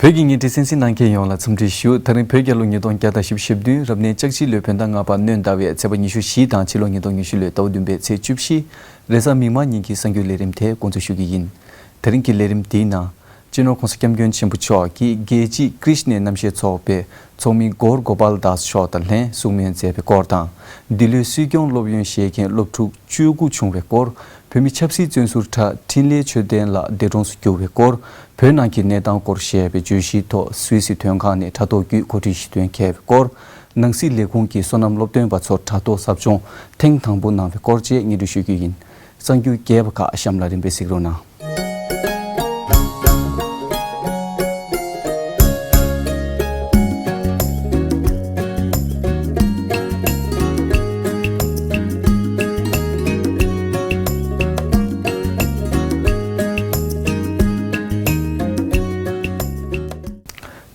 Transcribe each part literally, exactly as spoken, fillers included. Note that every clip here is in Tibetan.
བོད་ཀྱི་བརྙན་འཕྲིན་གསན་གཟིགས་གནང་མཁན་ཡོངས་ལ་འཚམས་འདྲི་ཞུ། ད་རིང་བོད་རྒྱལ་ལོ་ཉིས་སྟོང་བརྒྱ་དང་བཞི་བཅུ་ཞེ་བདུན་རབ་གནས་ལྕགས་བྱི་ལོའི་བོད་ཟླ་ལྔ་པ་སྣྲོན་ཟླ་བའི་ཚེས་པ་ཉི་ཤུ་བཞི་དང་ཕྱི་ལོ་ཉིས་སྟོང་ཉི་ཤུ་ལོའི་ཟླ་བ་བདུན་པའི་ཚེས་བཅུ་བཞི། རེས་གཟའ་མིག་དམར་ཉིན་གྱི་གསར་འགྱུར་ལས་རིམ་དེ་འགོ་འཛུགས་ཞུ་གི་ཡིན། དེ་རིང་གི་ལས་རིམ་འདིའི་ནང་། སྤྱི་ནོར་༸གོང་ས་༸སྐྱབས་མགོན་ཆེན་པོ་མཆོག་གིས་རྒྱལ་སྤྱིའི་ཀྲིཤྞའི་རྣམ་ཤེས་ཚོགས་པའི་ཚོགས་མི་གོར་གོ་པཱལ་དཱས་མཆོག་དང་ལྷན་གསུང་མོལ་མཛད་པའི་སྐོར་དང་། འདི་ལོའི་སྲིད་སྐྱོང་སློབ་ཡོན་བཞེས་མཁན་སློབ་ཕྲུག་བཅུ་དགུ་བྱུང་བའི་སྐོར། བོད་མི་ཆབ་སྲིད་བཙོན་ཟུར་ཁྲ་འཕྲིན་ལས་ཆོས་ལྡན་ལགས་འདས་གྲོངས་སུ་གྱུར་བའི་སྐོར། བོད་ནང་གི་གནས་སྟངས་སྐོར་ཞེས་པའི་བརྗོད་གཞིའི་ཐོག་སུད་སི་དོན་ཁང་ནས་དྲ་ཐོག་བརྒྱུད་གོ་སྒྲིག་ཞུས་དོན་འཁེལ་བའི་སྐོར། ནང་སྲིད་ལས་ཁུངས་ཀྱི་སོ་ནམ་སློབ་སྟོན་པ་ཚོར་དྲ་ཐོག་ཟབ་སྦྱོང་ཐེངས་དང་པོ་གནང་བའི་སྐོར་བཅས་སྙན་སྒྲོན་ཞུ་རྒྱུ་ཡིན། གསར་འགྱུར་རྒྱས་པ་ཁག་གཤམ་ལ་རིམ་པས་གཟིགས་རོགས་གནང་།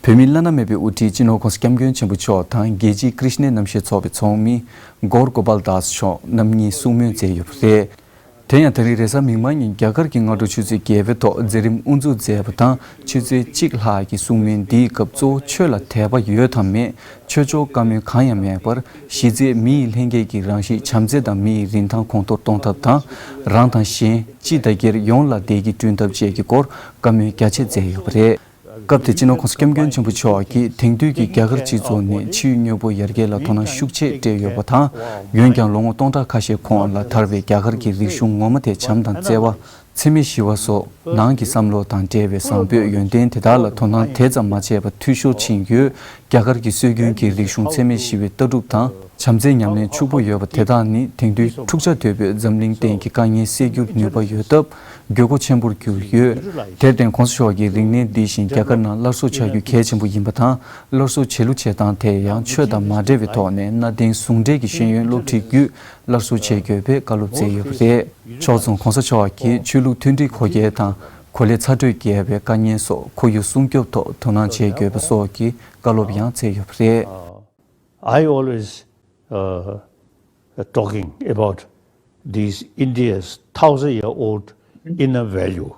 བོད་མིའི་བླ་ན་མེད་པའི་དབུ་ཁྲིད་སྤྱི་ནོར་༸གོང་ས་༸སྐྱབས་མགོན་ཆེན་པོ་མཆོག་དང་རྒྱལ་སྤྱིའི་ཀྲིཤྞའི་རྣམ་ཤེས་ཚོགས་པའི་ཚོགས་མི་གོར་གོ་པཱལ་དཱས་མཆོག་རྣམ་གཉིས་གསུང་མོལ་མཛད་ཡོད་པ་རེད། དེ་ཡང་ད་རིང་རེས་གཟའ་མིག་དམར་ཉིན་རྒྱ་གར་གྱི་སྔ་དྲོ་ཆུ་ཚོད་བརྒྱད་པའི་ཐོག་མཛད་རིམ་དབུ་འཛུགས་མཛད་པ་དང་། ཆུ་ཚོད་གཅིག་ལྷག་གི་གསུང་མོལ་འདིའི་སྐབས་གཙོ་བོ་ཆོས་ལ་དད་པ་ཡོད་དམ་མེད། ཆོས་ཕྱོགས་བཀའ་མོལ་གང་ཡང་མེད་པར། གཞི་རྩའི་མི་ཡི་ལྷན་སྐྱེས་ཀྱི་རང་གཤིས་བྱམས་བརྩེ་དང་མི་ཡི་རིན་ཐང་གོང་མཐོར་གཏོང་ཐབས་དང་། རང་དང་གཞན། སྤྱི་དང་སྒེར་ཡོངས་ལ་བདེ་སྐྱིད་བསྐྲུན་ཐབས་བཅས་ཀྱི་སྐོར་བཀའ་མོལ་རྒྱ་ཆེ་མཛད་ཡོད་པ་རེད། སྐབས་དེར་སྤྱི་ནོར་༸གོང་ས་༸སྐྱབས་མགོན་ཆེན་པོ་མཆོག་གིས་དེང་དུས་ཀྱི་རྒྱ་གར་སྤྱི་ཚོགས་ནི་ཆུའི་མྱུར་པོ་ཡར་རྒྱས་ལ་དོ་སྣང་ཤུགས་ཆེ་སྤྲད་ཡོད་པ་དང་། འོན་ཀྱང་ལོ་ངོ་སྟོང་ཕྲག་ཁ་ཤས་གོང་ལ་དར་བའི་རྒྱ་གར་གྱི་རིག་གཞུང་ངོ་མ་དེ་བྱམས་དང་བརྩེ་བ། འཚེ་མེད་ཞི་བ་སོགས་ནང་གི་བསམ་བློ་དང་འབྲེལ་བའི་བཟང་པོའི་ཡོན་ཏན་དེ་དག་ལ་དོ་སྣང་དེ་ཙམ་མ་བྱས་པར་འཐུས་ཤོར་ཕྱིན་ཡོད། རྒྱ་གར་གྱི་སྲོལ་རྒྱུན་གྱི་རིག་གཞུང་འཚེ་མེད་ཞི་བའི་ལྟ་གྲུབ་དང་། བྱམས་བརྩེའི་ཉམས་ལེན་ཕྱུག་པོ་ཡོད་པ་དེ་དག་ནི་དེང་དུས་འཁྲུག་ཆ་དོད་པོས་འཛམ་གླིང་སྟེང་གི་དཀའ་ངལ་སེལ་རྒྱུར་ནུས་པ་ཡོད་སྟབས། དགོས་མཁོ་ཆེན་པོར་གྱུར་ཡོད། དེར་བརྟེན་༸གོང་ས་མཆོག་གིས་རིག་གནས་འདི་བཞིན་རྒྱ་གར་ནང་སླར་གསོ་བྱ་རྒྱུ་གལ་ཆེན་པོ་ཡིན་པ་དང་། སླར་གསོ་བྱེད་ལུགས་བྱེད་སྟངས་དེ་ཡང་ཆོས་དང་མ་འབྲེལ་བའི་ཐོག་ནས་གནའ་དེང་ཟུང་འབྲེལ་གྱི་ཤེས་ཡོན་སློབ་ཁྲིད་བརྒྱུད་སླར་གསོ་བྱེད་དགོས་པའི་བཀའ་སློབ་སྩལ་ཡོད་པ་རེད། ཕྱོགས་མཚུངས་༸གོང་ས་མཆོག་གིས་ཆོས་ལུགས་མཐུན་སྒྲིལ་སྒོ་འབྱེད་དང་། གོ་ལའི་ཚ་དྲོད་རྒྱས་པའི་དཀའ་ངལ་སོགས་ཁོར་ཡུག་སྲུང་སྐྱོབ་ཐོག་དོ་སྣང་བྱེད་དགོས་པ་སོགས་ཀྱི་བཀའ་སློབ་ཡང་སྩལ་ཡོད་པ་རེད། I always uh, talking about these India's thousand year old inner value.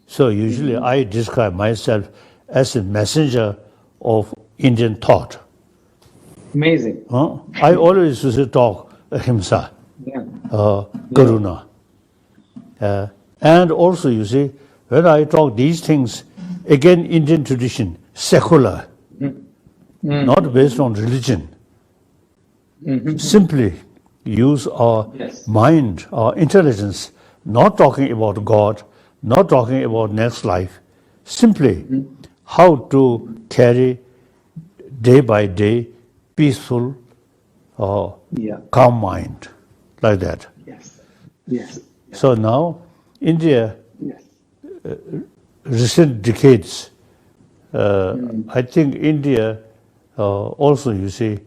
So usually I describe myself as a messenger of Indian thought. Amazing. Huh? I always used to talk ahimsa, Yeah. uh, karuna. Uh, and also, you see, when I talk these things, again, Indian tradition, secular, not based on religion, simply use our Yes. mind, our intelligence, not talking about God, not talking about next life, simply how to carry day by day peaceful, uh, Yeah. calm mind, like that. Yes. Yes. So now, India, Yes. recent decades, uh, I think India uh, also, you see,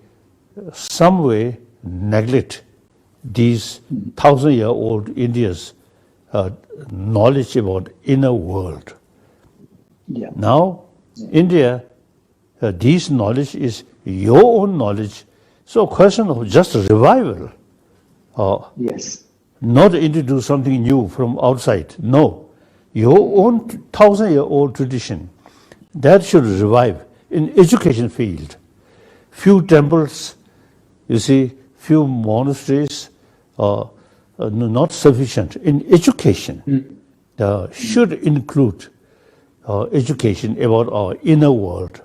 some way neglect these thousand year old India's uh, knowledge about inner world. Yeah. Now, India, uh, this knowledge is your own knowledge. So, question of just revival, uh, Yes. not introduce something new from outside. No. Your own thousand year old tradition that should revive in education field. Few temples, you see, few monasteries are uh, not sufficient in education. Uh, should include uh, education about our inner world,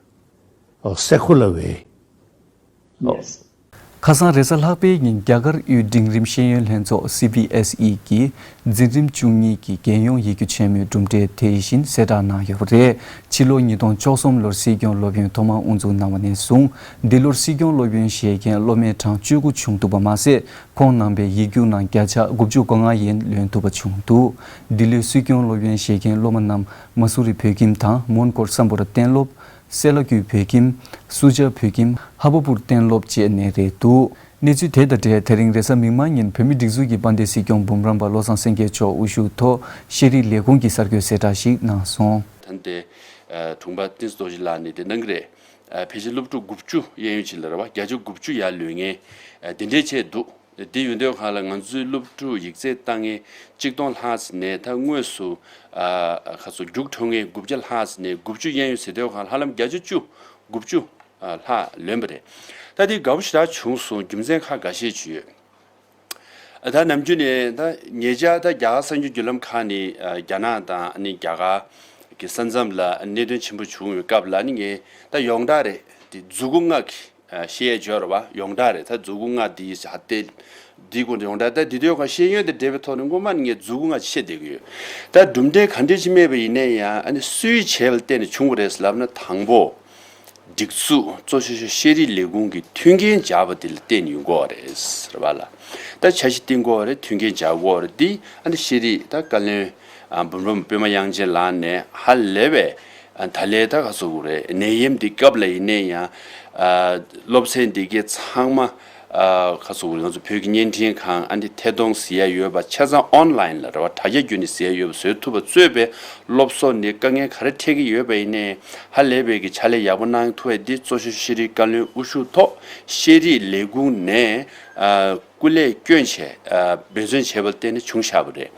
a secular way. Yes. ཁ་སང་རེས་གཟའ་ལྷག་པའི་ཉིན་རྒྱ་གར་དབུས་འབྲིང་རིམ་ཤེས་ཡོན་ལྷན་ཚོགས་CBSE གི་འཛིན་རིམ་བཅུ་གཉིས་ཀྱི་རྒྱལ་ཡོངས་ཡིག་རྒྱུགས་ཆེན་མོའི་གྲུབ་འབྲས་དེ་བཞིན་གསལ་བསྒྲགས་གནང་ཡོད་པ་རེད། ཕྱི་ལོ་ཉིས་སྟོང་བཅུ་གསུམ་ལོར་སྲིད་སྐྱོང་སློབ་ཡོན་ཐོག་མར་དབུ་འཛུགས་གནང་བ་ནས་བཟུང་། འདི་ལོར་སྲིད་སྐྱོང་སློབ་ཡོན་བཞེས་མཁན་སློབ་མས་གྲངས་བཅུ་དགུ་བྱུང་འདུག་པ་མ་ཟད། ཁོང་རྣམ་པས་ཡིག་རྒྱུགས་ནང་བརྒྱ་ཆ་དགུ་བཅུ་གོ་ལྔ་ཡན་ལོན་ཐུབ་པ་བྱུང་འདུག་འདི་ལོའི་སྲིད་སྐྱོང་སློབ་ཡོན་བཞེས་མཁན་སློབ་མ་རྣམས་མ་སུ་རི་བོད་ཁྱིམ་དང་མོན་གྷོར་སམ་བྷོ་ཊ་གཏན་སློབ། སེ་ལ་ཀུའི་བོད་ཁྱིམ། སུ་ཇཱ་བོད་ཁྱིམ། ཧ་བ་པུར་གཏན་སློབ་བཅས་ནས་རེད་འདུག་གནས་ཚུལ་དེ་དང་འབྲེལ་དེ་རིང་རེས་གཟའ་མིག་དམར་ཉིན་བོད་མིའི་སྒྲིག་འཛུགས་ཀྱི་དཔལ་ལྡན་སྲིད་སྐྱོང་འབུམ་རམས་པ་བློ་བཟང་སེང་གེ་མཆོག་དབུ་བཞུགས་ཐོག་ཤེས་རིག་ལས་ཁུངས་ཀྱིས་གསར་འགོད་གསལ་བསྒྲགས་ཤིག་གནང་སོང་། ད་ལྟའི་དྲུང་པ་བསྟན་འཛིན་རྡོ་རྗེ་ལགས་ནས་དེ་གནང་གི་རེད། ཕལ་ཆེར་སློབ་ཕྲུག་དགུ་བཅུ་གཡས་གཡོན་ཅིག་ལ་རེད་བ། བརྒྱ་ཆ་དགུ་བཅུ་ཡར་ལོན་མཁན་དེ་འདྲའི་ཆེད་འདུག་དེ་ཡོད་དུས་སྒང་ལ་ང་ཚོའི་སློབ་ཕྲུག་ཡིག་ཚད་བཏང་མཁན་གཅིག་སྟོང་ལྷག་ཙམ་ནས་ད་དངོས་སུ་ཨ་ཁ་སོ་རྒྱུགས་འཕྲོད་མཁན་དགུ་བརྒྱ་ལྷག་ཙམ་ནས་དགུ་བཅུ་གཡས་གཡོན་ཟེར་དུས་སྒང་ལ་ཧ་ལམ་བརྒྱ་ཆ་བཅུ་དགུ་བཅུ་ཨ་ལྷག་ལོན་པ་རེད། ད་དེ་དགའ་པོ་ཞེ་དྲག་བྱུང་སོང་། རྒྱུ་མཚན་ཁག་འགའ་ཤས་ཅིག་ཡོད། ད་ནམ་རྒྱུན་ནས་ད་ཉེ་ཆར་ད་རྒྱ་གར་གསར་འགྱུར་བརྒྱུད་ལམ་ཁག་ནས་ཨ་རྒྱ་ནག་དང་ཨ་ནི་རྒྱ་གར་གྱི་ས་མཚམས་ལ་གནད་དོན་ཆེན་པོ་བྱུང་བའི་སྐབས་ལ་ཨ་ནི་ངས་ད་ཡོངས་གྲགས་རེད། དེ་མཛུ་གུ་ལྔ་གི་ཨ་བཤད་ཡས་སྦྱོར་བ་ཡོངས་གྲགས་རེད། ད་མཛུ་གུ་ལྔ་འདི་ཧ་ཏེ་འདི་ཀུན་ཡོངས་གྲགས། ད་འདི་དུས་ཀ་ཤེས་ཡོན་དེ་འབྲེལ་བའི་ཐོག་ནས་སྔོན་མ་ནས་ངས་མཛུ་གུ་ལྔ་བཤད་བསྡད་ཀྱི་ཡོད། ད་གྲུབ་འབྲས་ག་འདྲས་ཅིག་སྨྲས་པ་ཡིན་ན་ཡང་ཨ་ནི་སུས་བྱས་པ་ལ་བརྟེན་ནས་བྱུང་བ་རེད་ལབ་ན། དང་པོ། སྒྲིག་འཛུགས་གཙོ་ཆེ་ཤོས་ཤེས་རིག་ལས་ཁུངས་ཀྱིས་མཐུན་རྐྱེན་སྦྱར་བ་དེ་ལ་བརྟེན་ཡོང་གི་ཡོད་རེད་ཟེར་བ་ལ། ད་འཆར་གཞི་བཏིང་གི་ཡོད་རེད། མཐུན་རྐྱེན་སྦྱར་གི་ཡོད་རེད། འདི་ཨ་ནི་ཤེས་རིག་ད་བཀའ་བློན་ཨ་འབུམ་རམས་པ་པད་མ་དབྱངས་ཅན་ལགས་ནས་ཧ་ལས་པའི་ཨ་ད་ལས་ད་ག་ཟེར་དགོས་རེད། ནད་ཡམས་འདི་སྐབས་ལ་ཡིན་ནའི་ཡང་ཨ་སློབ་ཚན་འདི་གའི་ཚང་མ་ཨ་ག་ཟེར་དགོས་རེད། ང་ཚོ་བོད་ཀྱི་བརྙན་འཕྲིན་ཁང་ཨ་འདི་ཐད་གཏོང་ཟེར་ཡ་ཡོད་པ་ཆ་ཚང་ཨོན་ལན་ལ་རེད་བ། དྲ་རྒྱ་བརྒྱུད་ནས་ཟེར་ཡ་ཡོད་པ་བཟོ་ཐུབ་པ་གཙོས་པའི་སློབ་གསོ་ནི་དཀའ་ངལ་ག་རེ་འཕྲད་ཀྱི་ཡོད་པ་ཡིན་ནའི་ཧ་ལས་པའི་གི་ཕྱག་ལས་ཡག་པོ་གནང་ཐུབ་པ་འདི་གཙོ་ཆེ་ཤོས་ཤེས་རིག་བཀའ་བློན་དབུ་བཞུགས་ཐོག་ཤེས་རིག་ལས་ཁུངས་ནས་ཨ་སྐུ་ལས་བསྐྱོན་བྱས་ཨ་འབད་བརྩོན་བྱས་པ་ལ་བརྟེན་ནས་བྱུང་བཞག་པ་རེད།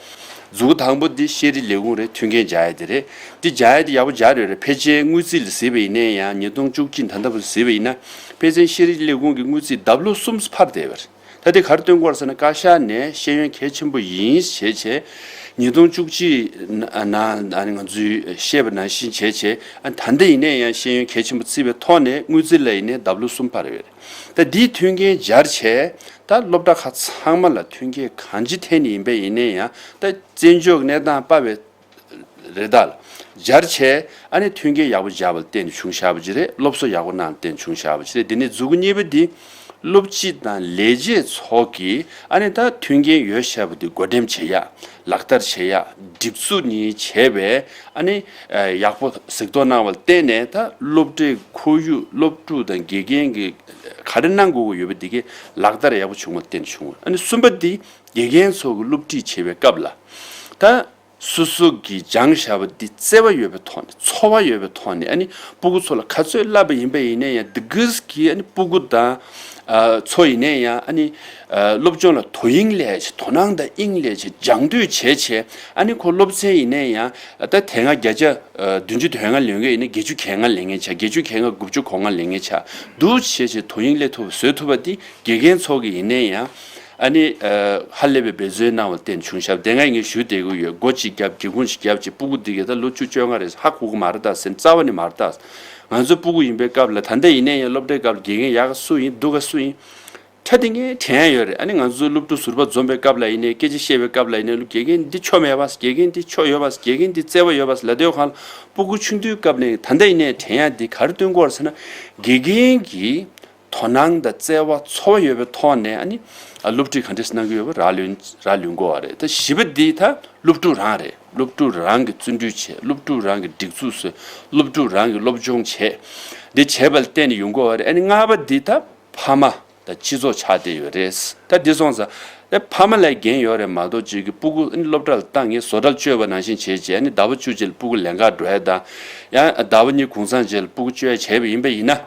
མཛུ་གུ་དང་པོ་འདི་ཤེས་རིག་ལས་ཁུངས་རེད། མཐུན་རྐྱེན་སྦྱར་ཡ་དེ་རེད། འདི་སྦྱར་ཡ་དེ་ཡག་པོ་སྦྱར་ཡོད་རེད། ཕལ་ཆེར་དངུལ་རྩིས་ལ་གཟིགས་པ་ཡིན་ནའི་ཡང་ཉིས་སྟོང་བཅུ་གཅིག་ད་ལྟ་བར་གཟིགས་པ་ཡིན་ན་ཕལ་ཆེར་ཤེས་རིག་ལས་ཁུངས་ཀྱི་དངུལ་རྩིས་ལྡབ་ལོག་གསུམ་འཕར་བསྡད་པ་རེད། ད་དེ་ག་རེ་སྟོན་གྱི་ཡོད་རེད་ཟེར་ན། བཀའ་ཤག་ནས་ཤེས་ཡོན་གལ་ཆེན་པོ་ཡིན་ཞེས་བྱས་ཉིས་སྟོང་བཅུ་གཅིག་ནང་ནང་ང་ཚོས་བཤད་པ་ནང་བཞིན་བྱས་བྱས་ཨ་ད་ལྟ་ཡིན་ནའི་ཡང་ཤེས་ཡོན་གལ་ཆེན་པོ་བརྩིས་པའི་ཐོག་ནས་དངུལ་རྩིས་ལ་ཡིན་ནའི་ལྡབ་ལོག་གསུམ་འཕར་ཡོད་རེད། ད་འདིའི་མཐུན་རྐྱེན་སྦྱར་བྱས་ད་སློབ་གྲྭ་ཁག་ཚང་མ་ལ་མཐུན་རྐྱེན་གང་ཅི་ཐད་ནས་ཡིན་པ་ཡིན་ནའི་ཡང་ད་བཙན་བྱོལ་གནས་སྟངས་དཔག་པའི་རེད་ད་ལ་སྦྱར་བྱས་ཨ་ནི་མཐུན་རྐྱེན་ཡག་པོ་སྦྱར་བ་ལ་བརྟེན་ནས་བྱུང་བཞག་པ་ཅིག་རེད། སློབ་གསོ་ཡག་པོ་གནང་བ་ལ་བརྟེན་ནས་བྱུང་བཞག་པ་ཅིག་རེད། དེ་ནས་མཛུ་གུ་གཉིས་པ་འདི་སློབ་སྤྱི་དང་ལས་བྱེད་ཚོ་གིས་ཨ་ནི་ད་མཐུན་རྐྱེན་ཡོད་བཞག་པ་འདི་བགོ་འགྲེམས་བྱེད་ཡ་ལག་བསྟར་བྱེད་ཡ་སྒྲིག་འཛུགས་གཉིས་བྱས་པས་ཨ་ནི་ཡག་པོ་གཟིགས་རྟོག་གནང་བ་ལ་བརྟེན་ནས་ད་སློབ་གྲྭའི་ཁོར་ཡུག་སློབ་ཕྲུག་དང་དགེ་རྒན་གྱི་ག་རེ་གནང་དགོས་ཀྱི་ཡོད་པ་འདི་གའི་ལག་བསྟར་ཡག་པོ་བྱུང་བ་ལ་བརྟེན་ནས་བྱུང་བ། ཨ་ནི་གསུམ་པ་འདི་དགེ་རྒན་ཚོ་གི་སློབ་ཁྲིད་བྱེད་པའི་སྐབས་ལ་ད། སོ་སོ་གིས་སྦྱངས་བཞག་པ་འདི་བརྩེ་བ་ཡོད་པའི་ཐོག་ནས་ཚོར་བ་ཡོད་པའི་ཐོག་ནས་ཨ་ནི་སྤུ་གུ་ཚོ་ལ་ག་ཚོད་བསླབས་པ་ཡིན་པ་ཡིན་ནའི་ཡང་འདི་གིས་ཀྱི་ཨ་ནི་སྤུ་གུ་དང་ཨ་ཚོ་ཡིན་ནའི་ཡང་ཨ་ནི་ཨ་སློབ་སྦྱོང་ལ་དོ་དབྱིངས་སླེབས་བྱས་དོ་སྣང་དང་དབྱིངས་སླེབས་བྱས་སྦྱང་འདོད་བྱས་བྱས་ཨ་ནི་ཁོ་སློབ་ཚན་ཡིན་ནའི་ཡང་ད་དེ་སྔ་བརྒྱ་ཆ་ཨ་བདུན་ཅུ་དོན་ལྔ་ལོན་མཁན་ཡིན་ན་བརྒྱད་ཅུ་གྱ་ལྔ་ལེན་མཁན་ཆགས། བརྒྱད་ཅུ་གྱ་ལྔ་དགུ་བཅུ་གོ་ལྔ་ལེན་མཁན་ཆགས། འདུག་བྱས་བྱས་དོ་དབྱིངས་སླེབས་ཐུབ་པ་བཟོ་ཐུབ་པ་འདི་དགེ་རྒན་ཚོ་གི་ཡིན་ནའི་ཡང་། ཨ་ནི་ཨ་ཧ་ལས་པའི་འབད་བརྩོན་གནང་བ་བརྟེན་བྱུང་ཤག་དེ་སྔ་ངས་ཞུས་བསྡད་ཀྱི་ཡོད། སྒོ་གཅིག་བརྒྱབ་སྒེའུ་ཁུང་ཞིག་བརྒྱབ་བྱས་སྤུ་གུ་འདི་གས་ད་ལོ་བཅུ་བཅོ་ལྔ་རེད། ཧ་གོ་གི་མ་རེད་ད་ཟེར། རྩ་བ་ནས་མ་རེད་ད། ང་ཚོ་སྤུ་གུ་ཡིན་པའི་སྐབས་ལ་ད་ལྟ་ཡིན་ནའི་ཡང་སློབ་གྲྭའི་སྐབས་ལ་དགེ་རྒན་ཡག་ག་སུ་ཡིན་སྡུག་ག་སུ་ཡིན། ཁྲ་དེ་ངས་དྲན་ཡ་ཡོད་རེད། ཨ་ནི་ང་ཚོའི་སློབ་ཕྲུག་ཟུར་པ་འཛོམས་པའི་སྐབས་ལ་ཡིན་ནའི་སྐད་ཆ་བཤད་པའི་སྐབས་ལ་ཡིན་ནའི་ལོ་དགེ་རྒན་འདི་ཆོ་མེད་པ། དགེ་རྒན་འདི་ཆོ་ཡོད་པ། དགེ་རྒན་འདི་བརྩེ་བ་ཡོད་པ་ལབ་དུས་སྒང་ལ་སྤུ་གུ་ཆུང་དུས་སྐབས་ནས་ད་ལྟ་ཡིན་ནའི་དྲན་ཡ་འདི་ག་རེ་སྟོན་གྱི་ཡོད་རེད་ཟེར་ན། དགེ་རྒན་གྱིས་དོ་སྣང་དང་བརྩེ་བ་ཚོར་བ་ཡོད་པའི་ཐོག་ནས་ཨ་ནི་ཨ་སློབ་ཁྲིད་ག་འདྲས་གནང་གི་ཡོད་པ་རག་ལུས་རག་ལུས་དགོས་པ་རེད། ད་བཞི་པ་འདི་ད་སློབ་ཕྲུག་རང་རེད། སློབ་ཕྲུག་རང་གིས་བརྩོན་འགྲུས་བྱས། སློབ་ཕྲུག་རང་གིས་སྒྲིག་འཛུགས་བཟོས། སློབ་ཕྲུག་རང་གིས་སློབ་སྦྱོང་བྱས། འདི་བྱས་པ་ལ་བརྟེན་ནས་ཡོང་དགོས་པ་རེད། ཨ་ནི་ལྔ་པ་འདི་ད་ཕ་མ་དང་སྤྱི་ཚོགས་ཆགས་བསྡད་ཡོད་རེད། ད་འདི་སོང་ཙང་ཨ་ཕ་མ་ལ་འགན་ཡོད་རེད་མ་གཏོགས་ཅིག་གི་སྤུ་གུ་ཨ་ནི་སློབ་གྲྭ་ལ་བཏང་ངས་བཟོ་གྲྭ་ལ་བཅོལ་བ་ནང་བཞིན་བྱས་བྱས་ཨ་ནི་ཟླ་བ་བཅུ་རྗེས་ལ་སྤུ་གུ་ལེན་གར་འགྲོ་ཡ་དང་། ཡང་ཟླ་བ་གཉིས་གུང་སེང་རྗེས་ལ་སྤུ་གུ་བཅོལ་ཡ་བྱས་པ་ཡིན་པ་ཡིན་ན།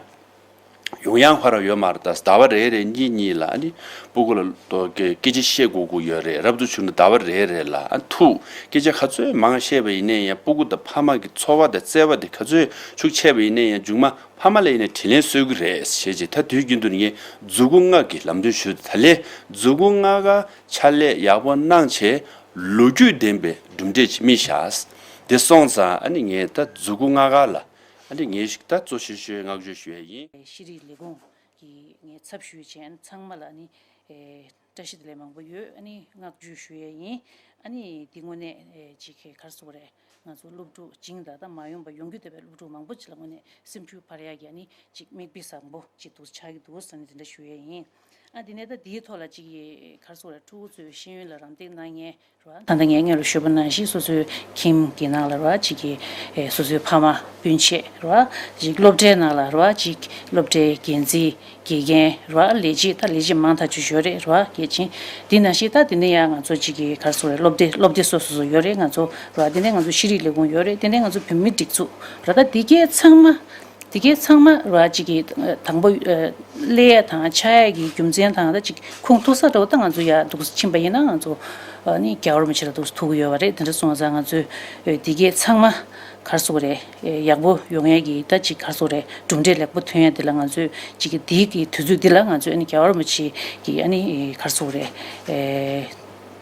ཡོང་ཡང་ཧ་ར་ཡོད་མ་རེད། ད་ཟླ་བ་རེ་རེ་གཉིས་གཉིས་ལ་ཨ་ནི་སྤུ་གུ་ལ་ཏོ་སྐད་སྐད་ཆ་བཤད་དགོས་ཀྱི་ཡོད་རེད། རབ་ཏུ་བྱུང་ན་ཟླ་བ་རེ་རེ་ལ་ཨ་ཐུག་སྐད་ཆ་ག་ཚོད་མང་བཤད་པ་ཡིན་ནའི་ཡང་སྤུ་གུ་དང་ཕ་མ་གི་ཚོར་བ་དང་བརྩེ་བ་དེ་ག་ཚོད་ཤུགས་ཆེ་བ་ཡིན་ནའི་ཡང་མཇུག་མ་ཕ་མ་ལ་ཡིན་ནའི་དྲིན་ལན་གསོས་ཀྱི་རེད་ཞེས་བྱས། ད་དུས་རྒྱུན་དུ་ངས་མཛུ་གུ་ལྔ་གི་ལམ་སྟོན་ཞུས། ད་ལན་མཛུ་གུ་ལྔ་ཀ་ཕྱག་ལས་ཡག་པོ་གནང་བྱས་ལོ་རྒྱུས་ལྡན་པའི་གྲུབ་འབྲས་ཅིག་སྨིན་ཤག་དེ་སོང་ཙང་ཨ་ནི་ངས་ད་མཛུ་གུ་ལྔ་ཀ་ལ། ཨ་ནི་ངས་ཞིག་ད་གཙོ་ཆེ་ཤོས་བསྔགས་བརྗོད་ཞུ་ཡས་ཡིན། ཤེས་རིག་ལས་ཁུངས་ཀྱི་ངས་ཚབ་ཞུས་བྱས་ཚང་མ་ལ་ཨ་ནི་ཨེ་བཀྲ་ཤིས་བདེ་ལེགས་མང་པོ་ཡོད། ཨ་ནི་བསྔགས་བརྗོད་ཞུ་ཡས་ཡིན། ཨ་ནི་འདི་དངོས་གནས་ཨེ་ཅིག་གི་ག་རེ་ཟེར་དགོས་རེད། ང་ཚོ་སློབ་ཕྲུག་བྱིངས་དང་ད་མ་ཡོང་པ་ཡོང་རྒྱུ་བསྡད་པའི་སློབ་ཕྲུག་མང་པོ་ཅིག་ལ་དངོས་གནས་སེམས་འགུལ་འཕར་ཡག་གི་ཨ་ནི་ཅིག་མིག་དཔེ་བཟང་པོ་ཅིག་འདུག་ཆགས་ཀྱི་འདུག་ཟེར་ནས་དེ་འདྲ་ཞུ་ཡས་ཡིན། ཨ་དེ་ནས་ད་འདིའི་ཐོག་ལ་ཅིག་གི་ག་རེ་ཟེར་དགོས་རེད། ཕྲུ་གུ་ཚོའི་ཤེས་ཡོན་ལ་རམ་འདེགས་གནང་མཁན་རེད་བ། ད་ལྟ་ངས་སྔོན་ལ་ཞུས་པ་ནང་བཞིན་སོ་སོའི་ཁྱིམ་གྱི་ནང་ལ་རེད་བ། གཅིག་གི་ཨེ་སོ་སོའི་ཕ་མ་སྤུན་མཆེད་རེད་བ། གཅིག་སློབ་གྲྭའི་ནང་ལ་རེད་བ། གཅིག་སློབ་གྲྭའི་འགན་འཛིན་དགེ་རྒན་རེད་བ། ལས་བྱེད་ད་ལས་བྱེད་མང་ཐག་ཆོད་ཡོད་རེད་རེད་བ། གལ་ཆེན་འདི་ནང་བཞིན་ད་དེ་ནས་ཡང་ང་ཚོ་གཅིག་གི་ག་རེ་ཟེར་དགོས་རེད། སློབ་སྡེ་སློབ་སྡེ་སོ་སོ་སོ་ཡོད་རེད། ང་ཚོ་རེད་བ། དེ་ནས་ང་ཚོ་ཤེས་རིག་ལས་ཁུངས་ཡོད་རེད། དེ་ནས་ང་ཚོ་བོད་མིའི་སྒྲིག་འཛུགས་རེད། ད་འདི་གའི་ཚང་མ། དེ་གའི་ཚང་མ་ར་ཅིག་གི་དང་པོ་སླེབས་ཡ་དང་ཆགས་ཡ་གི་རྒྱུ་མཚན་དང་ད་ཅིག་ཁུངས་ཐུག་ས་འདྲ་བོ་ད་ང་ཚོ་ཡ་འདུག་ཕྱིན་པ་ཡིན་ན་ང་ཚོ་ནི་རྒྱལ་བ་རིན་པོ་ཆེ་ལ་འདུག་ཐུག་གི་ཡོད་པ་རེད། དེ་འདྲ་སོང་ཙང་ང་ཚོས་དེ་གའི་ཚང་མ་ག་རེ་ཟེར་དགོས་རེད། ཡག་པོ་ཡོང་ཡ་གི་ད་ཅིག་ག་རེ་ཟེར་དགོས་རེད། གྲུབ་འབྲས་ལེགས་པོ་ཐོན་ཡ་དེ་ལ་ང་ཚོས་ཅིག་གི་དེའི་གི་དུས་ཚོད་འདི་ལ་ང་ཚོས་ནི་རྒྱལ་བ་རིན་པོ་ཆེ་གི་ཨ་ནི་ག་རེ་ཟེར་དགོས་རེད།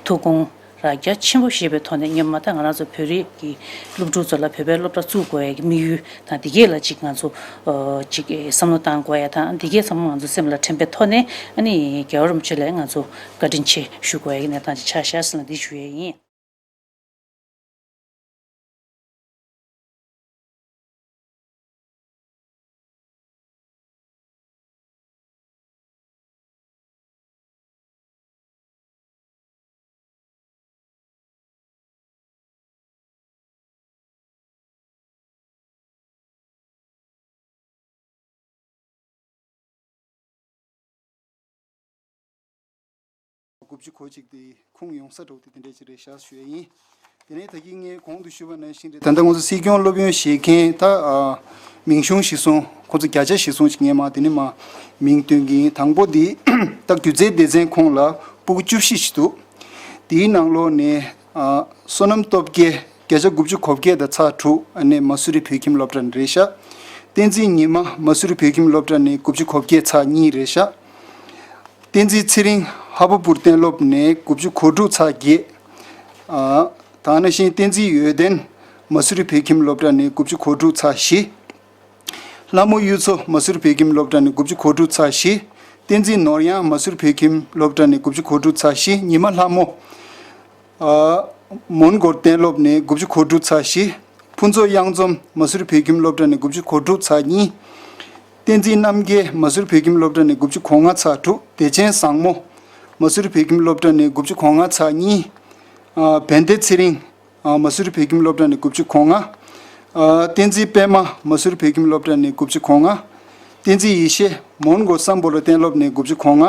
ཐུགས་དགོངས་ར་རྒྱ་ཆེན་པོ་བཞེས་པའི་ཐོག་ནས་སྔོན་མ་ད་ང་རང་ཚོ་བོད་རིགས་ཀྱི་སློབ་ཕྲུག་ཚོ་ལ་བོད་པའི་སློབ་གྲྭ་བཙུགས་དགོས་ཡ་གི་དམིགས་ཡུལ་དང་དེ་གས་ལ་ཅིག་ང་ཚོ་ཨ་ཅིག་བསམ་བློ་བཏང་དགོས་ཡ་དང་དེ་གས་ཚང་མ་ང་ཚོ་སེམས་ལ་དྲན་པའི་ཐོག་ནས་ཨ་ནི་རྒྱལ་བ་རིན་པོ་ཆེ་ལ་ང་ཚོ་བཀའ་དྲིན་ཆེ་ཞུ་དགོས་ཡ་གི་གནས་སྟངས་ཅིག་ཆགས་ཤག་ཟེར་ན་འདི་ཞུ་ཡ་ཡིན། དགུ་བཅུ་གོ་གཅིག་དེ་ཁུངས་ཡོང་ས་འདྲ་བོ་དེ་དེ་འདྲས་ཅིག་རེད་ཤག་ཞུ་ཡ་ཡིན། དེ་ནས་ད་གིན་ངས་གོང་དུ་ཞུས་པ་ནང་བཞིན་རེད། ད་ལྟ་ང་ཚོ་སྲིད་སྐྱོང་སློབ་ཡོན་བཞེས་མཁན་ད་ཨ་མིང་གཞུང་གཞིར་བཟུང་ཁོང་ཚོ་བརྒྱ་ཆ་གཞིར་བཟུང་ཅིག་ངས་མ་དེ་ནས་མ་མིང་སྟོན་གྱི་ཡིན། དང་པོ་དེ་ད་སྒྱུ་རྩལ་སྡེ་ཚན་ཁོངས་ལ་ཕྲུ་གུ་བཅུ་བཞི་ཞིག་འདུག་དེའི་ནང་ལོགས་ནས་ཨ་བསོད་ནམས་སྟོབས་རྒྱས་བརྒྱ་ཆ་དགུ་བཅུ་གོ་བརྒྱད་དང་ཚེག་དྲུག་ཨ་ནི་མ་སུ་རི་བོད་ཁྱིམ་སློབ་གྲྭ་ནས་རེད་ཤག་བསྟན་འཛིན་ཉི་མ་མ་སུ་རི་བོད་ཁྱིམ་སློབ་གྲྭ་ནས་དགུ་བཅུ་གོ་བརྒྱད་ཚེག་གཉིས་རེད་ཤག་བསྟན་འཛིན་ཚེ་རིང་ཧ་བོ་པུར་གཏན་སློབ་ནས་དགུ་བཅུ་གོ་དྲུག་ཚེག་བརྒྱད། ཨ་ད་ནང་བཞིན་བསྟན་འཛིན་འོད་ལྡན་མ་སུ་རི་བོད་ཁྱིམ་སློབ་གྲྭ་ནས་དགུ་བཅུ་གོ་དྲུག་ཚེག་བཞི། ལྷ་མོ་གཡུ་མཚོ་མ་སུ་རི་བོད་ཁྱིམ་སློབ་གྲྭ་ནས་དགུ་བཅུ་གོ་དྲུག་ཚེག་བཞི། བསྟན་འཛིན་ནོར་གཡང་མ་སུ་རི་བོད་ཁྱིམ་སློབ་གྲྭ་ནས་དགུ་བཅུ་གོ་དྲུག་ཚེག་བཞི། ཉི་མ་ལྷ་མོ། ཨ་མོན་གྷོ་གཏན་སློབ་ནས་དགུ་བཅུ་གོ་དྲུག་ཚེག་བཞི། ཕུན་ཚོགས་གཡང་འཛོམས་མ་སུ་རི་བོད་ཁྱིམ་སློབ་གྲྭ་ནས་དགུ་བཅུ་གོ་དྲུག་ཚེག་གཉིས། བསྟན་འཛིན་རྣམ་རྒྱལ་མ་སུ་རི་བོད་ཁྱིམ་སློབ་གྲྭ་ནས་དགུ་བཅུ་གོ་ལྔ་ཚེག་དྲུག་བདེ་ཆེན་བཟང་མོ་མ་སུ་རི་བོད་ཁྱིམ་སློབ་གྲྭ་ནས་དགུ་བཅུ་གོ་ལྔ་ཚེག་གཉིས། ཨ་བན་དེ་ཚེ་རིང་། ཨ་མ་སུ་རི་བོད་ཁྱིམ་སློབ་གྲྭ་ནས་དགུ་བཅུ་གོ་ལྔ། ཨ་བསྟན་འཛིན་པད་མ་མ་སུ་རི་བོད་ཁྱིམ་སློབ་གྲྭ་ནས་དགུ་བཅུ་གོ་ལྔ། བསྟན་འཛིན་ཡེ་ཤེས་མོན་གྷོ་སམ་བྷོ་ལོ་གཏན་སློབ་ནས་དགུ་བཅུ་གོ་ལྔ།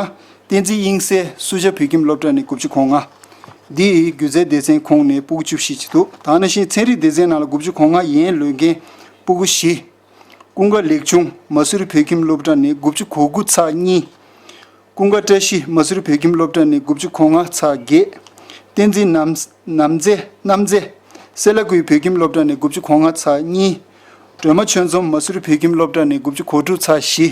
བསྟན་འཛིན་དབྱིངས་གསལ་སུ་ཇཱ་བོད་ཁྱིམ་སློབ་གྲྭ་ནས་དགུ་བཅུ་གོ་ལྔ། འདི་ཡི་སྒྱུ་རྩལ་སྡེ་ཚན་ཁོངས་ནས་ཕྲུ་གུ་བཅུ་བཞི་ཅིག་འདུག་ད་ནང་བཞིན་ཚན་རིག་སྡེ་ཚན་ནང་ལ་དགུ་བཅུ་གོ་ལྔ་ཡན་ལོན་མཁན་ཕྲུ་གུ་བཞི། ཀུན་དགའ་ལེགས་ཆུང་མ་སུ་རི་བོད་ཁྱིམ་སློབ་གྲྭ་ནས་དགུ་བཅུ་གོ་དགུ་ཚེག་གཉིས། ཀུན་དགའ་བཀྲ་ཤིས་མ་སུ་རི་བོད་ཁྱིམ་སློབ་གྲྭ་ནས་དགུ་བཅུ་གོ་ལྔ་ཚེག་བརྒྱད། བསྟན་འཛིན་ནམ་ནམ་མཛེས་རྣམ་མཛེས་སེ་ལ་ཀུའི་བོད་ཁྱིམ་སློབ་གྲྭ་ནས་དགུ་བཅུ་གོ་ལྔ་ཚེག་གཉིས། སྒྲོལ་མ་ཆོས་འཛོམས་མ་སུ་རི་བོད་ཁྱིམ་སློབ་གྲྭ་ནས་དགུ་བཅུ་གོ་དྲུག་ཚེག་བཞི།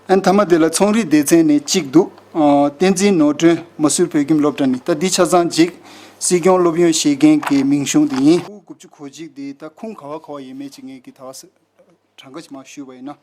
ཨན་མཐའ་མ་དེ་ལ་ཚོང་རིག་སྡེ་ཚན་ནས་གཅིག་འདུག་ཨ་བསྟན་འཛིན་ནོར་སྒྲོན་མ་སུ་རི་བོད་ཁྱིམ་སློབ་གྲྭ་ནས། ད་འདི་ཆ་ཚང་གཅིག་སྲིད་སྐྱོང་སློབ་ཡོན་བཞེས་མཁན་གྱི་མིང་གཞུང་དེ་ཡིན། དགུ་བཅུ་གོ་གཅིག་དེ་ད་ཁུངས་ག་བ་ག་བ་ཡིན་མིན་ཅིག་ངས་ཀྱི་ད་བ་ས་གྲངས་ཀ་ཅིག་མར་ཞུས་པ་ཡིན་ན།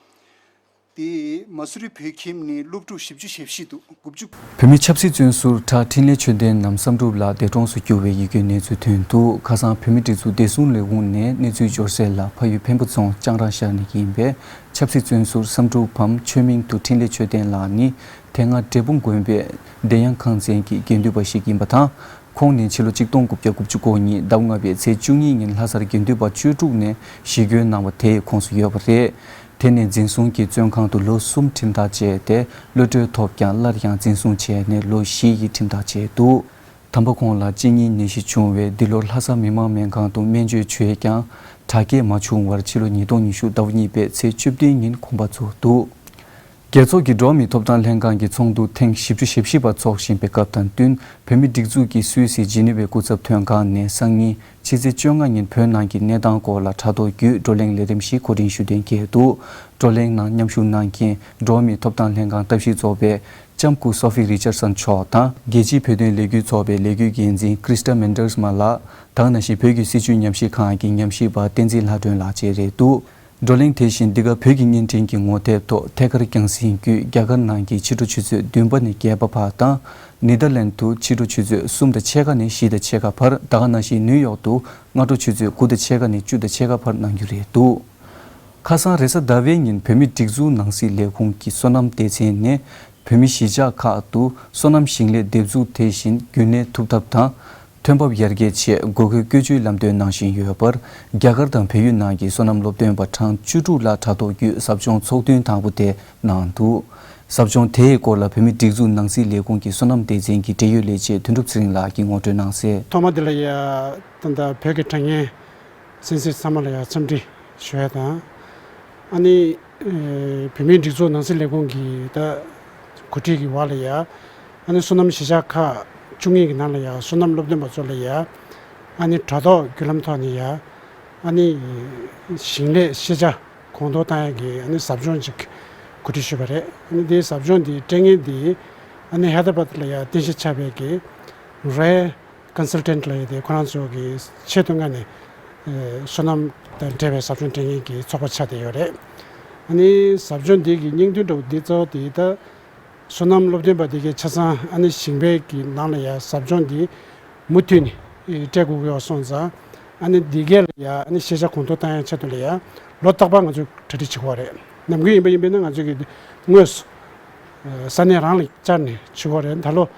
དེ་མ་སུ་རི་བོད་ཁྱིམ་ནས་སློབ་ཕྲུག་བཞི་བཅུ་ཞེ་བཞི་འདུག་དགུ་བཅུ། བོད་མི་ཆབ་སྲིད་བཙོན་ཟུར་གྲྭ་འཕྲིན་ལས་ཆོས་ལྡན་ནམ་བསམ་གྲུབ་ལགས་འདས་གྲོངས་སུ་གྱུར་བའི་ཡི་གེའི་གནས་ཚུལ་ཐོན་འདུག་ཁ་སང་བོད་མི་སྒྲིག་འཛུགས་བདེ་སྲུང་ལས་ཁུངས་ནས་གནས་ཚུལ་འབྱོར་གསལ་ལ། ཕ་ཡུལ་འཕན་པོ་རྫོང་ལྕང་ར་ཤར་ནས་ཡིན་པའི་ཆབ་སྲིད་བཙོན་ཟུར་བསམ་གྲུབ་བམ་ཆོས་མིང་དུ་འཕྲིན་ལས་ཆོས་ལྡན་ལགས་ནི་དེ་སྔ་འབྲས་སྤུངས་དགོན་པའི་བདེ་ཡངས་ཁང་ཚན་གྱི་དགེ་འདུན་པ་ཞིག་ཡིན་པ་དང་། ཁོང་ནི་ཕྱི་ལོ་གཅིག་སྟོང་དགུ་བརྒྱ་དགུ་བཅུ་གོ་གཉིས་ཟླ་བ་ལྔ་པའི་ཚེས་བཅུ་གཉིས་ཉིན་ལྷ་སར་དགེ་འདུན་པ་བཅུ་དྲུག་ནས་ཞི་རྒོལ་གནང་བ་དེའི་ཁོངས་སུ་ཡོད་པ་རེད། དེ་ནས་འཛིན་བཟུང་གིས་བཙོན་ཁང་དུ་ལོ་གསུམ་ཁྲིམས་ཐག་བཅད་དེ། གློད་གྲོལ་ཐོབ་ཀྱང་སླར་ཡང་འཛིན་བཟུང་བྱས་ནས་ལོ་བཞི་ཡི་ཁྲིམས་ཐག་བཅད་འདུག་དམ་པ་ཁོང་ལ་གཅིན་སྙིའི་ནད་གཞི་བྱུང་བས་འདི་ལོར་ལྷ་ས་མི་དམངས་སྨན་ཁང་དུ་སྨན་བཅོས་བྱས་ཀྱང་དྲག་སྐྱེད་མ་བྱུང་བར་ཕྱི་ལོ་ཉིས་སྟོང་ཉི་ཤུ་ཟླ་བ་གཉིས་པའི་ཚེས་བཅུ་བདུན་ཉིན་དགོངས་པ་རྫོགས་འདུག་རྒྱལ་ཚོགས་ཀྱི་འགྲོ་བ་མིའི་ཐོབ་ཐང་ལྷན་ཁང་གི་ཚོགས་འདུ་ཐེངས་བཞི་བཅུ་ཞེ་བཞི་པ་འཚོགས་བཞིན་པའི་སྐབས་དང་བསྟུན། བོད་མིའི་སྒྲིག་འཛུགས་ཀྱིས་སུད་སི་ཇི་ནི་ཝའི་སྐུ་ཚབ་དོན་ཁང་ནས་སང་ཉིན་ཕྱི་ཚེས་བཅོ་ལྔ་ཉིན་བོད་ནང་གི་གནས་སྟངས་སྐོར་ལ་དྲ་ཐོག་བརྒྱུད་བགྲོ་གླེང་ལས་རིམ་ཞིག་གོ་སྒྲིག་ཞུ་གཏན་འཁེལ་འདུག་བགྲོ་གླེང་ནང་མཉམ་ཞུགས་གནང་མཁན་འགྲོ་བ་མིའི་ཐོབ་ཐང་ལྷན་ཁང་ལྟ་ཞིབ་ཚོགས་པའི་ལྕམ་སྐུ་སོ་ཕི་རི་ཅར་སན་མཆོག་དང་། རྒྱལ་སྤྱིའི་བོད་དོན་ལས་འགུལ་ཚོགས་པའི་ལས་འགུལ་འགན་འཛིན་ཀྲིས་ཏ་མན་ཌར་མ་ལགས་དང་། ནང་བཞིན་བོད་ཀྱི་སྲིད་བྱུས་ཉམས་ཞིབ་ཁང་གི་ཉམས་ཞིབ་པ་བསྟན་འཛིན་ལྷ་སྒྲོན་ལགས་བཅས་རེད་འདུག་བགྲོ་གླེང་དེ་བཞིན་འདི་ག་བོད་ཀྱི་བརྙན་འཕྲིན་གྱི་ངོ་དེབ་ཐོག་ཐད་ཀར་རྒྱང་སྲིང་བརྒྱུད་རྒྱ་གར་ནང་གི་ཕྱི་དྲོ་ཆུ་ཚོད་བདུན་པ་ནས་བརྒྱད་པ་བར་དང་། ནེ་དར་ལན་དུ་ཕྱི་དྲོ་ཆུ་ཚོད་གསུམ་དང་ཕྱེད་ཀ་ནས་བཞི་དང་ཕྱེད་ཀ་བར། ད་ག་ནང་བཞིན་ནིའུ་ཡོག་ཏུ་སྔ་དྲོ་ཆུ་ཚོད་དགུ་དང་ཕྱེད་ཀ་ནས་བཅུ་དང་ཕྱེད་ཀ་བར་གནང་རྒྱུ་རེད་འདུག་ཁ་སང་རེས་གཟའ་ཟླ་བའི་ཉིན་བོད་མིའི་སྒྲིག་འཛུགས་ནང་སྲིད་ལས་ཁུངས་ཀྱི་སོ་ནམ་སྡེ་ཚན་ནས་བོད་མི་གཞིས་ཆགས་ཁག་ཏུ་སོ་ནམ་ཞིང་ལས་འདེབས་འཛུགས་དེ་བཞིན་རྒྱུན་གནས་ཐུབ་ཐབས་དང་། ཐོན་འབབ་ཡར་རྒྱས་ཆེད་དགོས་མཁོའི་བཀོལ་སྤྱོད་ལམ་སྟོན་གནང་བཞིན་ཡོད་པར། རྒྱ་གར་དང་བལ་ཡུལ་ནང་གི་སོ་ནམ་སློབ་སྟོན་པ་གྲངས་བཅུ་དྲུག་ལ་དྲ་ཐོག་བརྒྱུད་ཟབ་སྦྱོང་ཚོགས་ཐུན་དང་པོ་དེ་གནང་འདུག་ཟབ་སྦྱོང་དེའི་སྐོར་ལ་བོད་མིའི་སྒྲིག་འཛུགས་ནང་སྲིད་ལས་ཁུངས་ཀྱི་སོ་ནམ་སྡེ་ཚན་གྱི་འབྲེལ་ཡོད་ལས་བྱེད་དོན་གྲུབ་ཚེ་རིང་ལགས་ཀྱིས་ངོ་སྤྲོད་གནང་གསལ། ཐོག་མ་དེ་ལ་ཡ་ད་ལྟ་བོད་ཀྱི་དྲ་བརྙན་གསན་གཟིགས་ཚང་མ་ལ་ཡ་འཚམས་འདྲི་ཞུ་ཡ་དང་། ཨ་ནི་ཨེ་བོད་མིའི་སྒྲིག་འཛུགས་ནང་སྲིད་ལས་ཁུངས་ཀྱི་ད་གོ་སྒྲིག་གི་འོག་ལ་ཡ། ཨ་ནི་སོ་ནམ་གཞིས་ཆགས་ཁག་བཅུ་གཉིས་ཀྱི་ནང་ལ་ཡ་སོ་ནམ་སློབ་སྟོན་པ་ཚོ་ལ་ཡ། ཨ་ནི་དྲ་ཐོག་བརྒྱུད་ལམ་ཐོག་ནས་ཡ། ཨ་ནི་ཞིང་ལས་ཤེས་བྱ་གོང་མཐོར་བཏང་ཡ་གི་ཨ་ནི་ཟབ་སྦྱོང་ཅིག་གོ་སྒྲིག་ཞུས་པ་རེད། ཨ་ནི་དེའི་ཟབ་སྦྱོང་དེའི་སྤྲད་མཁན་དེ་ཨ་ནི་ཧེ་དར་བཱད་ལ་ཡ་རྟེན་གཞི་ཆགས་པའི་གི་རེ་ཀོན་སལ་ཊན་ཊི་ལབ་ཡས་དེ་ཁོ་རང་ཚོ་གི་ཆེད་དུ་མངགས་ནས་ཨེ་སོ་ནམ་དང་འབྲེལ་བའི་ཟབ་སྦྱོང་སྤྲད་མཁན་གྱི་ཚོགས་པ་ཆགས་བསྡད་ཡོད་རེད། ཨ་ནི་ཟབ་སྦྱོང་འདི་གི་སྙིང་དོན་འདྲ་བོ་འདི་གཙོ་བོ་དེ་ད་སོ་ནམ་སློབ་སྟོན་པ་དེ་གའི་ཆ་ཚང་ཨ་ནི་ཞིང་པའི་གི་ནང་ལ་ཡ་ཟབ་སྦྱོང་འདི་མུ་མཐུད་ནས་ཨེ་སྤྲད་དགོས་ཀྱི་ཡོད་སོང་ཙང་། ཨ་ནི་འདི་གའི་ལ་ཡ་ཨ་ནི་ཤེས་བྱ་གོང་མཐོར་བཏང་ཡའི་ཆེད་དུ་ལ་ཡ་ལོ་རྟག་པར་ང་ཚོས་གྲ་སྒྲིག་བྱེད་ཀྱི་ཡོད་རེད། ནམ་རྒྱུན་ཡིན་པ་ཡིན་པས་ན་ང་ཚོས་གི་དངོས་སུ་ཨེ་ས་གནས་རང་ལ་བཅར་ནས་བྱེད་ཀྱི་ཡོད་རེད། ད་ལོ།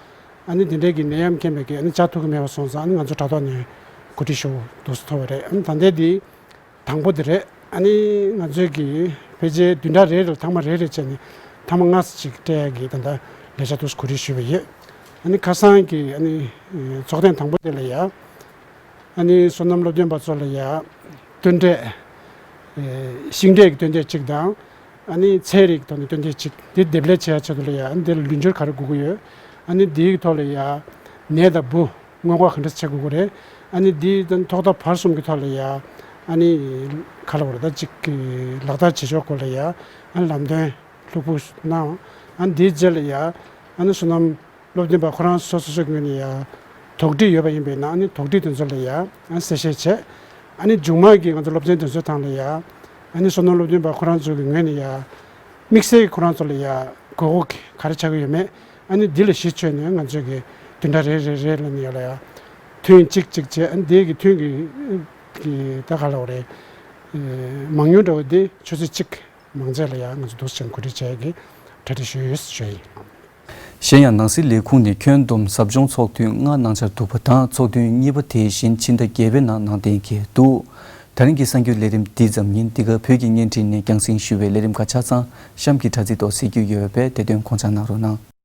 ཨ་ནི་དེ་འདྲའི་གི་ནད་ཡམས་རྐྱེན་པས་ཀྱི་ཨ་ནི་བཅར་ཐུབ་ཀྱི་མེད་པ་སོང་ཙང་། ཨ་ནི་ང་ཚོ་དྲ་ཐོག་ནས་གོ་སྒྲིག་ཞུ་འདུག་སེ་ཐོབ་པ་རེད། ཨ་ནི་ད་ལྟའི་འདི་དང་པོ་དེ་རེད། ཨ་ནི་ང་ཚོའི་གི་ཕལ་ཆེར་བདུན་ཕྲག་རེ་རེ་ལ་ཐེངས་མ་རེ་རེ་བྱས་ནས་ཐེངས་མ་ལྔ་ཙམ་ཅིག་སྤྲད་ཡ་གི་ད་ལྟ་ལས་འཆར་འདུག་སེ་གོ་སྒྲིག་ཞུས་པ་ཡོད། ཨ་ནི་ཁ་སང་གི་ཨ་ནི་ཚོགས་ཐེངས་དང་པོ་དེ་ལ་ཡ། ཨ་ནི་སོ་ནམ་སློབ་སྟོན་པ་ཚོ་ལ་ཡ་སྟོན་འབྲས། ཨེ་ཤིང་འབྲས་ཀྱི་སྟོན་འབྲས་གཅིག་དང་། ཨ་ནི་ཚལ་རིགས་ཐོག་ནས་སྟོན་འབྲས་གཅིག་འདི་འདེབས་ལས་བྱེད་ཡ་ཆེད་དུ་ལ་ཡ། ཨ་ནི་འདི་ལ་ལུས་སྦྱོར་ག་རེ་དགོས་ཀྱི་ཡོད། ཨ་ནི་འདིའི་ཐོག་ལ་ཡ་ནས་དང་འབུ་སྔོན་འགོག་ག་འདྲ་བྱེད་དགོས་ཀྱི་རེད། ཨ་ནི་འདི་ཐོག་མཐའ་བར་གསུམ་གྱི་ཐོག་ལ་ཡ་ཨ་ནི་ག་ལབ་དགོས་རེད། ད་གཅིག་གི་ལག་བསྟར་བྱེད་ཕྱོགས་སྐོར་ལ་ཡ་ཨ་ནི་ལམ་སྟོན་ལྷུག་པོ་གནང་། ཨ་ནི་འདིའི་རྗེས་ལ་ཡ་ཨ་ནི་སོ་ནམ་སློབ་སྟོན་པ་ཁོ་རང་སོ་སོ་སོའི་ངོས་ནས་ཡ་དོགས་འདྲི་ཡོད་པ་ཡིན་པས་ན། ཨ་ནི་དོགས་འདྲི་དེ་ཚོ་ལ་ཡ་ཨ་ནི་གསལ་བཤད་བྱས། ཨ་ནི་མཇུག་མ་གི་ང་ཚོ་སློབ་ཚན་དེ་ཚོའི་སྟེང་ལ་ཡ་ཨ་ནི་སོ་ནམ་སློབ་སྟོན་པ་ཁོ་རང་ཚོ་གི་ངོས་ནས་ཡ་དམིགས་བསལ་གྱི་ཁོ་རང་ཚོ་ལ་ཡ་དགོས་མཁོ་གི་ག་རེ་ཆགས་ཀྱི་ཡོད་མེད། ཨ་ནི་འདི་ལ་གཞི་བཅོལ་ནས་ང་ཚོས་གི་བདུན་ཕྲག་རེ་རེ་རེ་ལ་ནི་ཡ་ལ་ཡ་ཐུན་གཅིག་གཅིག་བྱས། ཨ་ནི་འདི་གི་ཐུན་གི་གི་ད་ག་ལབ་དགོས་རེད། མང་ཉུང་འདྲ་བོ་འདི་ཆུ་ཚོད་གཅིག་མང་ཚད་ལ་ཡང་ང་ཚོ་འདུག་སེ་བྱས་ནས་གོ་སྒྲིག་བྱེད་ཀྱི་གྲ་སྒྲིག་ཞུས་ཡོད་ཞུ་ཡིན། གཞན་ཡང་ནང་སྲིད་ལས་ཁུངས་ནས་ཁྱོན་བསྡོམས་ཟབ་སྦྱོང་ཚོགས་ཐུན་ལྔ་གནང་འཆར་འདུག་པ་དང་། ཚོགས་ཐུན་གཉིས་པ་དེ་བཞིན་ཕྱི་ཟླ་བརྒྱད་པའི་ནང་གནང་གཏན་འཁེལ་འདུག། ད་རིང་གི་གསར་འགྱུར་ལས་རིམ་འདི་ཙམ་ཡིན། འདི་ག་བོད་ཀྱི་བརྙན་འཕྲིན་ནས་རྒྱང་སྲིང་ཞུ་བའི་ལས་རིམ་ཁག་ཆ་ཚང་གཤམ་གྱི་དྲ་ཚིགས་ཐོག་གཟིགས་རྒྱུ་ཡོད་པས་དེ་དོན་དགོངས་འཇགས་གནང་རོགས་གནང་།